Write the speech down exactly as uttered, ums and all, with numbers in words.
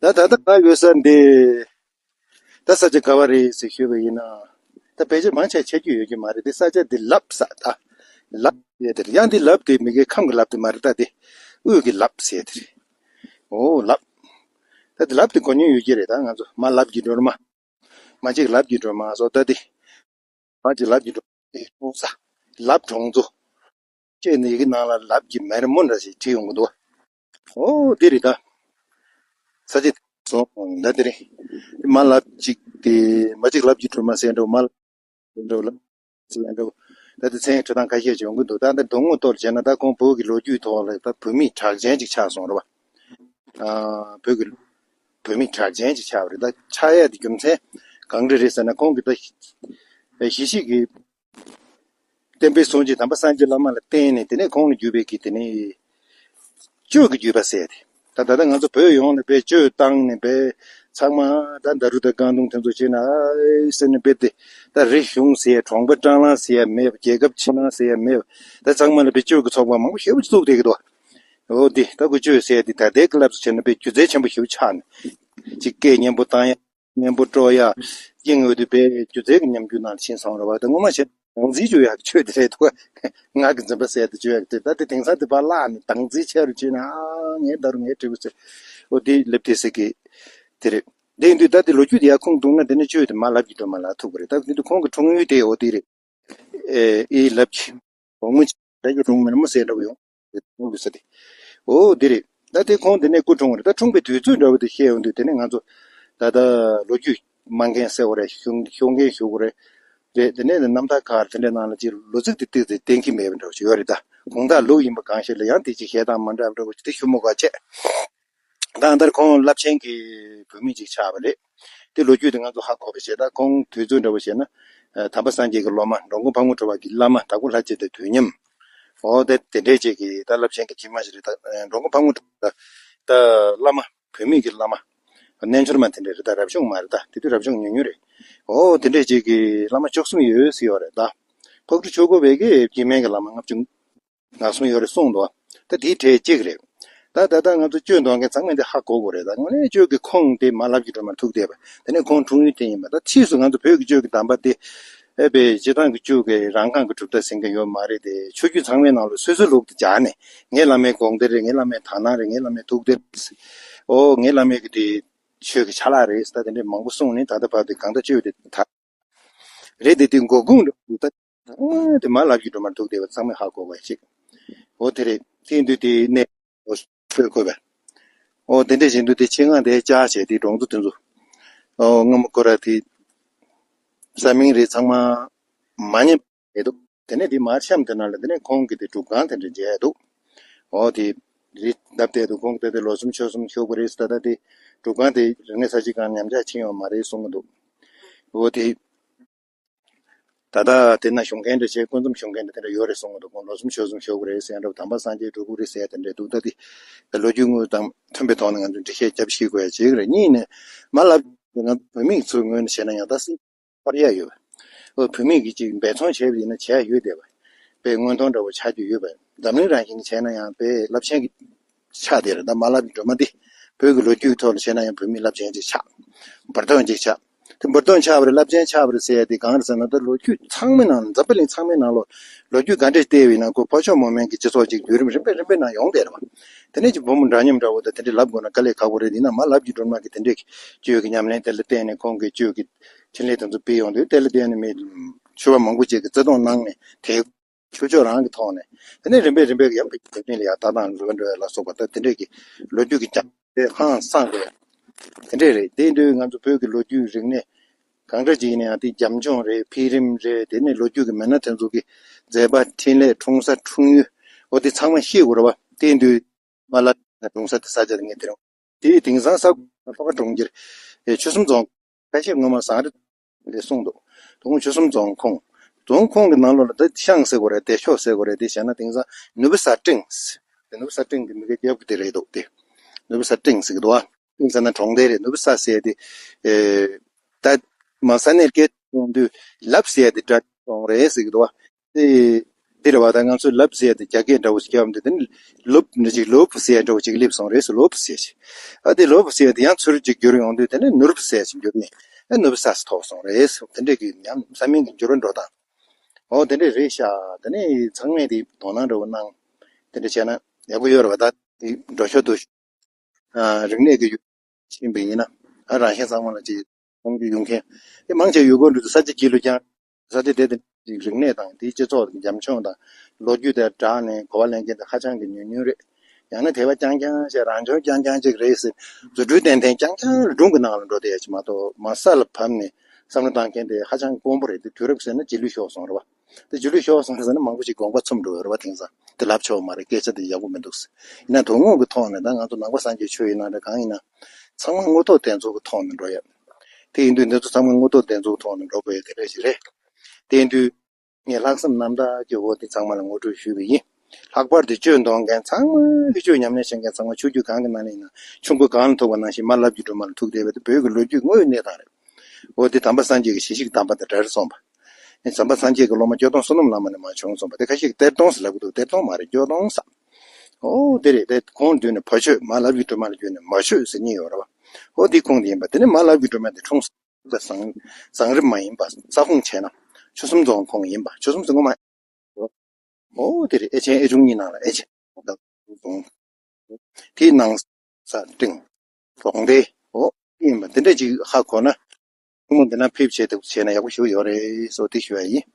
ད་ད་ལྟ་ང་ཡོད་ས་འདི། ད་ས་ཆ་ག་བ་རེད་ཟེར་ཞུས་པ་ཡིན་ན། ད་ཕལ་ཆེར་མང་ཆེ་ཆ་རྒྱུས་ཡོད་ཀྱི་མ་རེད་དེ། ས་ཆ་འདི་ལབ་ས་ད། ལབ་ཡས་དེ་རེད། ཡང་འདི་ལབ་དེ་མི་གའི་ཁམས་ཀྱི་ལབ་དེ་མ་རེད། ད་དེ་དབུས་ཀྱི་ལབ་ཟེར་དེ་རེད། ཨོ་ལབ། ད་དེ་ལབ་དེ་གོ་མྱོང་ཡོད་ཀྱི་རེད། ད་ང་ཚོ་མ་ལབ་ཀྱི་སྒྲོལ་མ། མ་གཅིག་ལབ་ཀྱི་སྒྲོལ་མ་སོགས་ད་དེ། མ་གཅིག་ལབ་ཀྱི་སྒྲོལ་མ་དེ་གྲོང་གསེབ། ལབ་གྲོང་ཚོ། ཅེས་ནི་ཡི་གེ་ནང་ལ་ལབ་ཀྱི་མེར་མོ་འདྲ་ཞིག་བྲིས་ཡོང་གི་འདུག་ཨོ་དེ་རེད་ད། ས་ཆ་སོང་ད་དེ་རེད། མ་ལབ་ཅིག་དེ་མ་གཅིག་ལབ་ཀྱི་སྒྲོལ་མ་ཟེར་འགྲོ། མ་ལབ་འགྲོ་ལབ་ཟེར་འགྲོ། ད་དེ་མཚན་འཕྲོད་སྟངས་ཁ་ཤས་ཅིག་ཡོང་གི་འདུག་ད་ལྟ་འགྲོ་ངོ་ཐོག་བྱས་ན་ད་ཁོང་བོད་ཀྱི་ལོ་རྒྱུས་ཐོག་ལ་ད་བོད་མི་གྲགས་ཅན་ཅིག་ཆགས་སོང་རེད་བ། ཨ་བོད་ཀྱི་བོད་མི་གྲགས་ཅན་ཅིག་ཆགས་པ་རེད། ད་ཆགས་ཡ་དེ་རྒྱུ་མཚན་གང་འདྲ་རེད་ཟེར་ན། ཁོང་གིས་ད་ཞི་བྱེད་ཀྱི་བསྟན་པའི་སྲུང་བྱེད་དམ་པ་སངས་རྒྱས་བླ་མ་ལ་བརྟེན་ནས། དེ་ནས་ཁོང་ལ་བརྒྱུད་པའི་གི་དེ་ནས་གཅོད་ཀྱི་བརྒྱུད་པ་ཟེར་ཏེ། ད་ད་ལྟ་ང་ཚོ་བོད་ཡོངས་ལ་དཔེ་གཅོད་བཏང་ནས་དཔེ་ཚང་མ་ད་ད་རུ་ད་རྐང་དུང་དེ་ཚོ་བྱས་ན་ཨེ་ཟེར་ནས་དཔེ་དེ། ད་རི་གཞུང་ཟེར་ཡ་གྲོང་པ་སྤྲང་ལང་ཟེར་ཡ་མེད་པ། རྒྱལ་ཁབ་ཕྱི་ནང་ཟེར་ཡ་མེད་པ། ད་ཚང་མ་ལ་དཔེ་གཅོད་ཀྱི་ཚོགས་པ་མང་པོ་ཞེ་པོ་བཙུགས་བསྡད་ཀྱི་འདུག་འོ་འདི་ད་ཁོ་གཅོད་ཟེར་ཡ་འདི་ད་ལྟའི་སྐབས་ལ་བྱས་ན་དཔེ་སྒྱུ་རྩལ་ཆེན་པོ་ཞེ་པོ་ཆགས་ནས། ཅིག་སྐད་སྙན་པོ་བཏང་ཡ། སྙན་པོ་དཀྲོག་ཡ། དབྱིངས་འོད་དུ་བའི་སྒྱུ་རྩལ་གྱི་ཉམས་འགྱུར་ནང་ཕྱིན་སོང་རེད་བ། ད་ངོ་མ་བྱས་ན་སྡང་འཛིན་བྱུང་ཡག་ཆོས་དེ་རེད་འདུག་ངག་གི་འཛིན་པ་ཟེར་དེ་བྱུང་ཡག་དེ། ད་དེ་དེང་སང་དེ་བར་བརླག་ནས་སྡང་འཛིན་ཆེ་རུ་ཕྱིན་ན། ཨ་ངའི་ད་རུ་ངའི་འབྲས་བུ་ཟེར། འོ་དེ་ལབ་དེ་ཟེར་གི་དེ་རེད། དེ་ཡིན་དུས་ད་དེ་ལོ་རྒྱུས་དེ་ཡར་ཁུངས་གཏུགས་ན་དེ་ནས་གཅོད་དེ་མ་ལབ་ཀྱི་སྒྲོལ་མ་ལ་ཐུག་པ་རེད། ད་དེ་དུས་ཁོང་གི་འཁྲུངས་ཡུལ་དེ་འོ་དེ་རེད། ཨེ་ཨེ་ལབ་ཀྱི། འོ་ངོ་ཅི་ད་ཀྱི་སྒྲུང་མེར་མོ་ཟེར་འདྲ་བོ་ཡོང་། འོ་ལུས་ས་དེ། འོ་དེ་རེད། ད་དེ་ཁོང་དེ་ནས་སྐུ་འཁྲུངས་པ་རེད། ད་འཁྲུངས་པའི་དུས་ཚོད་འདྲ་བོ་དེ་བཤད་ཡོང་དུས་དེ་ནས་ང་ཚོ་ད་ལྟ་ལོ་རྒྱུས་སྨྲ་མཁན་ཟེར་བ་རེད། ཤོད་ཤོད་མཁན་ཞུ་དགོས་རེད། རེད། དེ་ནས་རྣམ་ཐར་ཁག་དེ་འདྲའི་ནང་ལ་ཅིག་ལོ་ཚིགས་དེ་ཏིག་ཙམ་གཏན་འཁེལ་མེད་པ་འདྲ་བོ་ཞིག་ཡོད་རེད། ད་དགོངས་དག་ལུགས་ཡིན་པ་གང་ཞིག་ལ་ཡང་དེ་ཅིག་བཤད་སྟངས་མ་འདྲ་བ་འདྲ་བོ་ཅིག་དེ་ཞུ་མི་དགོས་བྱས། ད་ལྟར་ཁོང་རླབས་ཆེན་གྱི་བུད་མེད་ཅིག་ཆགས་པ་རེད། དེ་ལོ་རྒྱུས་དེ་ང་ཚོ་ཧ་གོ་བ་བྱས། ད་ཁོང་དུས་ཚོད་འདྲ་བོ་བྱས་ན། ཨ་དམ་པ་སངས་རྒྱས་ཀྱི་སློབ་མ་འགྲོ་མགོན་ཕག་མོ་གྲུ་པ་གི་བླ་མ་དྭགས་པོ་ལྷ་རྗེ་དང་དུས་མཉམ། འོ་དེ་དེ་འདྲས་ཅིག་གི་ད་རླབས་ཆེན་གྱི་སྐྱེས་མ་ཞིག་རེད། ད་འགྲོ་མགོན་ཕག་མོ་གྲུ་པ་ད་བླ་མ་བུད་མེད་ཀྱི་བླ་མ། རྣལ་འབྱོར་མ་དེ་འདྲས་རེད། ད་རབ་བྱུང་མ་རེད། ད་དེ་དུས་རབ་བྱུང་ཉུང་ཉུང་རེད། འོ་དེ་འདྲས་ཅིག་གི་བླ་མ་བཅུ་གསུམ་ཡོད་ཟེར་ཡོད་རེད། ད་ཕག་གྲུ་ཆོས་འཁོར་བའི་གི་སྐྱེས་དམན་གྱི་བླ་མ་ལྔ་བཅུ་ང་གསུམ་ཡོད་རེད་གསུངས་འདུག་ད་དེའི་གྲས་གཅིག་རེད། ད་ད་ལྟ་ང་ཚོ་གཅོད་འདོན་མཁན་ཚང་མས་འདི་ཧ་གོ་དགོས་རེད། ད་དངོས་གནས་གཅོད་ཀྱི་ཁུངས་དེ་མ་ལབ་ཀྱི་སྒྲོལ་མ་ཐུག་བསྡད་པ། དེ་ནས་ཁོང་འཁྲུངས་ཡུལ་དེ་ཡིན་པ། ད་ཕྱིས་སུ་ང་ཚོ་བོད་ཀྱི་གཅོད་ཀྱི་གདམས་པ་དེ་ཨེ་པའི་སྤྱི་བཏང་གི་གཅོད་ཀྱི་རང་རྐང་གི་གྲུབ་མཐའ་ཟིན་གྱི་ཡོད་མ་རེད་དེ། ཆོས་བརྒྱུད་ཚང་མའི་ནང་ལ་སོ་སོའི་ལུགས་དེ་སྦྱར་ནས། ངའི་བླ་མའི་དགོངས་གཏེར་རེད། ངའི་བླ་མའི་དག་སྣང་རེད། ངའི་བླ་མའི་ཐུགས་གཏེར་རེད། ཨོ་ངའི་བླ་མའི་གི་དེ་ཆོས་ཀྱི་ཆ་ལག་རེད་ཟེར། ད་དེ་འདྲའི་མང་པོ་གསུངས་ནས་ད་ལྟ་བར་དུ་གང་ལྟར་གཅོད་དེ་ད། རེད་དེ་དེ་འགོ་ཁུངས་འདྲ་པོ་ད་ཚང་མ་དེ་མ་ལབ་ཀྱི་སྒྲོལ་མར་ཐུག་བསྡད་པ་ཚང་མས་ཧ་གོ་བ་ཞིག་འོ་དེ་རེད། དེ་ཡིན་དུས་དེ་གནས་འོ་ཤོད་དགོས་པས། འོ་དེ་འདྲ་བཞིན་དུ་དེ་ཆེད་མངགས་དེ་བཅར་བྱས་དེ་སྒྲོན་མདོ་དེ་ཚོ། འོ་སྔ་མོ་ཁོ་ར་དེ་ས་མིང་རེད་ཚང་མ་མ་ཉན་པ་རེད་འདུག་དེ་ནས་དེ་མར་གཤམ་དེ་ནང་ལ་དེ་ནས་ཁོང་གིས་དེ་སྒྲུབ་ཁང་དེ་འདྲ་མཇལ་འདུག་འོ་དེ་རེད། ལབ་བསྡད་འདུག་ཁོང་གིས་ད་དེ་ལོ་གསུམ་ཕྱོགས་གསུམ་བཞུགས་པ་རེད་ཟེར། ད་ལྟ་དེ་སྒྲུབ་ཁང་དེ་རིག་གནས་གསར་བརྗེ་སྒང་ཉམས་ཆག་ཕྱིན་ཡོད་མ་རེད་གསུང་གི་འདུག་འོ་དེ། ད་ལྟ་དེ་ན་བཞུགས་མཁན་འདྲ་བྱས། སྐུ་མཚམས་བཞུགས་མཁན་འདྲ་དེ་འདྲ་ཡོད་རེད་གསུང་གི་འདུག་ཁོང་ལོ་གསུམ་ཕྱོགས་གསུམ་བཞུགས་ཀྱི་རེད་ཟེར་ཡ་འདྲ་བོ། དམ་པ་སངས་རྒྱས་སྒྲུབ་ཀྱི་རེད་ཟེར་ཡ་དེ་འདྲ་འདུག་ད་དེ་ལོ་རྒྱུས་དངོས་དང་མཐུན་པའི་ཐོག་ནས་ང་ཚོས་འགྲེལ་བཤད་རྒྱབ་ཤེས་དགོས་ཡ་ཅིག་རེད། གཉིས་ནས་མ་ལབ་ང་ཚོ་བོད་མི་ཚོའི་ངོས་ནས་བྱས་ན་ཡང་ད་སྲིད་པར་ཡ་ཡོད་པ། ཨོ་བོད་མི་གིས་ཅིག་འབད་བརྩོན་བྱས་པ་ཡིན་ན་བྱས་ཡ་ཡོད་བསྡད་པ། དཔེ་མངོན་མཐོང་འདྲ་བོ་ཆགས་རྒྱུ་ཡོད་པ། འཛམ་གླིང་རང་བཞིན་གྱི་བྱས་ན་ཡང་དཔེ་རླབས་ཆེན་གྱི་ཆགས་བསྡད་རེད། ད་མ་ལབ་ཀྱི་སྒྲོལ་མ་འདི་བོད་ཀྱི་ལོ་རྒྱུས་ཐོག་ལ་བྱས་ན་ཡང་བོད་མི་རླབས་ཆེན་ཅིག་ཆགས། འབུར་ཐོན་ཅིག་ཆགས། དེ་འབུར་ཐོན་ཆགས་པ་རེད། རླབས་ཆེན་ཆགས་པ་རེད་ཟེར་ཡ་དེ་གང་རེད་ཟེར་ན། ད་ལོ་རྒྱུས་ཚང་མའི་ནང་འཛམ་བུ་གླིང་ཚང་མའི་ནང་ལོ་ལོ་རྒྱུས་ག་འདྲས་བལྟས་པ་ཡིན་ན་ཁོ་ཕོ་མཆོག་མོ་དམན་གྱི་སྤྱི་ཚོགས་ཅིག་བརྒྱུད་རིམ་རིམ་པས་རིམ་པས་ནང་ཡོང་བསྡད་རེད་བ། དེ་ནས་ཅིག་བུ་མོ་འདྲ་མཉམ་འདྲ་བོ་དང་དེ་འདྲས་ལབ་དགོས་ན་དཀའ་ལས་ཁག་པོ་རེད། ཡིན་ན་མ་ལབ་ཀྱི་སྒྲོལ་མ་གིས་དེ་འདྲས་ཀྱི་གཅོད་ཀྱི་ཉམས་ལེན་དེ་ལ་བརྟེན་ནས་ཁོང་གིས་གཅོད་ཀྱི་འཕྲིན་ལས་དེ་ཚོ་སྤེལ་ཡོང་དུས་དེ་ལ་བརྟེན་ནས་མི་ཆོས་པ་མང་པོ་ཅིག་གིས་བརྩེ་དུང་གནང་ནས་དེ། ཆོས་ཕྱོགས་རང་གི་ཐོག་ནས། དེ་ནས་རིམ་པས་རིམ་པས་ཡང་བོད་ཀྱི་དེབ་ཐེར་ལ་ཡང་ལྟ་སྟངས་འགྲོ་བ་འགྲོ་བ་ལ་སོགས་པ་ད་དེ་འདྲས་ཀྱི་ལོ་རྒྱུས་ཀྱི་རྒྱང་ཧང་སངས་དགོས། དེ་འདྲས་རེད། དེ་འདྲའི་ང་ཚོ་བོད་ཀྱི་ལོ་རྒྱུས་རིག་གནས་གང་འདྲ་ཅིག་ཡིན་ན་ཡང་དེ་རྒྱབ་ལྗོངས་རེད། འཕེལ་རིམ་རེད། དེ་ནས་ལོ་རྒྱུས་ཀྱི་མི་སྣ་དེ་ཚོ་གི་མཛད་པ་འཕྲིན་ལས་འཁྲུངས་ས་འཁྲུངས་ཡུལ་འོ་དེ་ཚང་མ་ཤེས་དགོས་རེད་བ། དེ་དུས་མ་ལ་འཁྲུངས་ས་དེ་ས་ཆ་དེ་ངས་དེ་རིང་དེའི་དེང་སང་ས་ཁོངས་ལྷོ་ཁ་གྲོང་ཁྱེར་ཆུ་གསུམ་རྫོང་ཁ་ཤས་སྔོན་མ་བཟང་རེད་ལས་གསུངས་འདུག་དོ་དགོང་ཆུ་གསུམ་རྫོང་ཁོངས། རྫོང་ཁོངས་ཀྱི་ནང་ལོགས་ལ་ད་ཤང་ཟེར་དགོས་རེད། བདེ་མཆོག་ཟེར་དགོས་རེད། དེ་བྱས་ན་དེང་སང་ནུབ་བུ་ས་སྤྲིངས། དེ་ནུབ་བུ་ས་སྤྲིངས་ཀྱི་མི་སྐད་རྒྱབ་ཀྱི་དེ་རེད་འདུག་དེ་ནུབ་བུ་ས་སྤྲིངས་ཟེར་གྱི་འདུག་ཨ། སྤྲིངས་ཟེར་ན་གྲོང་རྡལ་རེད། ནུབ་བུ་ས་ཟེར་དེ། ཨེ། ད་མ་ས་གནས་སྐད་གཏོང་དུས་ལབ་ཟེར་དེ་སྒྲ་གཏོང་རེད་ཟེར་གྱི་འདུག་ཨ། དེ། དེ་རེད་བ། ད་ང་ཚོས་ལབ་ཟེར་ཡ་དེ་རྒྱ་སྐད་འདྲ་བོ་ཞིག་རྒྱབ་འདུག་དེ་ནི་ལུབ་ནི་ཅིག་ལུབ་ཟེར་ཡ་འདྲ་བོ་ཅིག་སླེབས་སོང་རེད་ཟེར། ལུབ་ཟེར་ཞིག་ཨ་དེ་ལུབ་ཟེར་ཡ་དེ་ཡང་ཚུར་ཅིག་བསྒྱུར་ཡོང་དུས་དེ་ནི་ནུབ་ཟེར་ཞིག་བསྒྱུར་ནས། ཨ་ནུབ་ས་ཟེར་ཐོགས་སོང་རེད་ཟེར། དེ་འདྲས་ཀྱི་ཡང་ས་མིང་གི་འགྱུར་བ་འགྲོ་སྟངས། འོ་དེ་འདྲས་རེད་ཤག་དེ་ནི་ཚང་མས་དེ་དོ་སྣང་འདྲ་བོ་གནང་། དེ་འདྲས་བྱས་ན་ཡག་པོ་ཡོད་རེད་བ། ད་དེ་འགྲོ་ཞོར་དུ་ཨ་རིག་གནས་ཀྱི་ཡུལ་ཕྱིན་པ་ཡིན་ན། ཨ་རང་བཞིན་ཚང་མ་ལ་ཅིག་མཐོང་རྒྱུ་ཡོང་མཁན་དེ་མང་ཆེ་ཡུལ་སྐོར་འགྲོ་དུས་ས་ཆ་དཀྱིལ་ལོ་ཀྱང་། ས་ཆ་དེ་དེ་རིག་གནས་དང་དེའི་སྤྱི་ཚོགས་དང་རྒྱ་མཚོ་དང་ལོ་རྒྱུས་དང་སྦྲགས་ནས་གོ་བ་ལེན་མཁན་དེ་ཧ་ཅང་གི་ཉུང་ཉུང་རེད། ཡང་ན་དད་པ་རྐྱང་རྐྱང་ཞིག་རང་བྱུང་རྐྱང་རྐྱང་ཅིག་རེད་ཟེར། རྫུ་འཕྲུལ་ཏན་ཏན་རྐྱང་རྐྱང་སྒྲུང་གི་ནང་ལ་འགྲོ་བསྡད་ཡ་ཅིག་མ་གཏོགས། མ་ས་ལ་བབས་ནས་བསམ་བློ་བཏང་མཁན་དེ་ཧ་ཅང་དཀོན་པོ་རེད། དེ་དུས་རབས་ཟེར་ན་རྗེས་ལུས་ཤོར་སོང་རེད་བ། དེ་རྗེས་ལུས་ཤོར་སོང་ཟེར་ན་མང་པོ་ཞིག་དགོངས་པ་ཚུམ་འགྲོ་ཡོད་རེད་བ། དེང་སང་དེ་ལབ་ཆོག་མ་རེད། སྐད་ཆ་དེ་ཡག་པོ་མི་འདུག་ཟེར། ཡིན་ན་དོན་དངོས་ཀྱི་ཐོག་ནས་ད་ང་ཚོ་ནང་པ་སངས་རྒྱས་ཆོས་ཡིན་ན་རེད། གང་ཡིན་ན་ཚང་མ་དངོས་ཐོག་བདེན་འཚོལ་གྱི་ཐོག་ནས་འགྲོ་ཡ། དེ་ཡིན་དུས་འདི་ཚོ་ཚང་མ་དངོས་ཐོག་བདེན་འཚོལ་གྱི་ཐོག་ནས་འགྲོ་དགོས་ཡ་དེ་འདྲ་ཞིག་རེད། དེ་ཡིན་དུས་ངས་ལྷག་བསམ་རྣམ་དག་གི་འོག་དེ་ཚང་མ་ལ་ངོ་སྤྲོད་ཞུས་པ་ཡིན། ལྷག་པར་དུ་ཆོས་འདོན་མཁན་ཚང་མ་གི་ཆོས་ཉམས་ལེན་བྱེད་མཁན་ཚང་མ་ཆོས་བརྒྱུད་གང་གི་ནང་ནས་ཡིན་ན་ཆུ་མགོ་གངས་ལ་ཐུག་པ་ནང་བཞིན་མར་ལབ་ཀྱི་སྒྲོལ་མ་ལ་ཐུག་བསྡད་པ་དེ་བོད་ཀྱི་ལོ་རྒྱུས་དངོས་ཡོད་གནས་སྟངས་རེད། འོ་དེ་དམ་པ་སངས་རྒྱས་ཀྱི་ཞལ་བཞུགས་དམ་པ་དང་འབྲེལ་སོང་བ། དམ་པ་སངས་རྒྱས་ཀྱི་སློབ་མ་སྐྱོ་སྟོན་བསོད་ནམས་བླ་མ་ནས་མར་བྱུང་སོང་བ། དེ་ཁ་ཤས་ཀྱིས་གཏེར་སྟོན་ཟེར་ལབ་ཀྱི་འདུག་གཏེར་སྟོན་མ་རེད། སྐྱོ་སྟོན་ཟེར། འོ་དེ་རེད། དེ་ཁོང་མདུན་ནས་བ་ཆོས་མར་ལབ་ཀྱི་སྒྲོལ་མ་ལ་བརྒྱུད་ནས་མ་ཆོས་ཟེར་མཁན་ཡོད་རེད་བ། འོ་དེ་ཁོང་དེ་ཡིན་པ། དེ་ནས་མར་ལབ་ཀྱི་སྒྲོལ་མ་དེ་འཁྲུངས་ས་བཟང་བཟང་རིམ་མ་ཡིན་པ། ས་ཁོངས་བྱས་ན་ཆུ་གསུམ་རྫོང་ཁོངས་ཡིན་པ། ཆུ་གསུམ་ཟེར་ངོ་མ། འོ་དེ་རེད། ཨེ་ཆེན་ཨེ་ཆུང་གཉིས་ནང་ལ་ཨེ་ཆེན་རྫོང་། དེའི་ནང་ས་སྤྲིན་རྫོང་དེ། འོ་ཡིན་པ་དེ་འདྲ་ཅིག་ཧ་གོ་ན། ཐུན་མོང་འདི་ན་ཕེབས་བྱས་ཐུབ་བྱས་ན་ཡག་པོ་ཞིག་ཡོད་རེད་སོ། དེ་ཞུ་བ་ཡིན།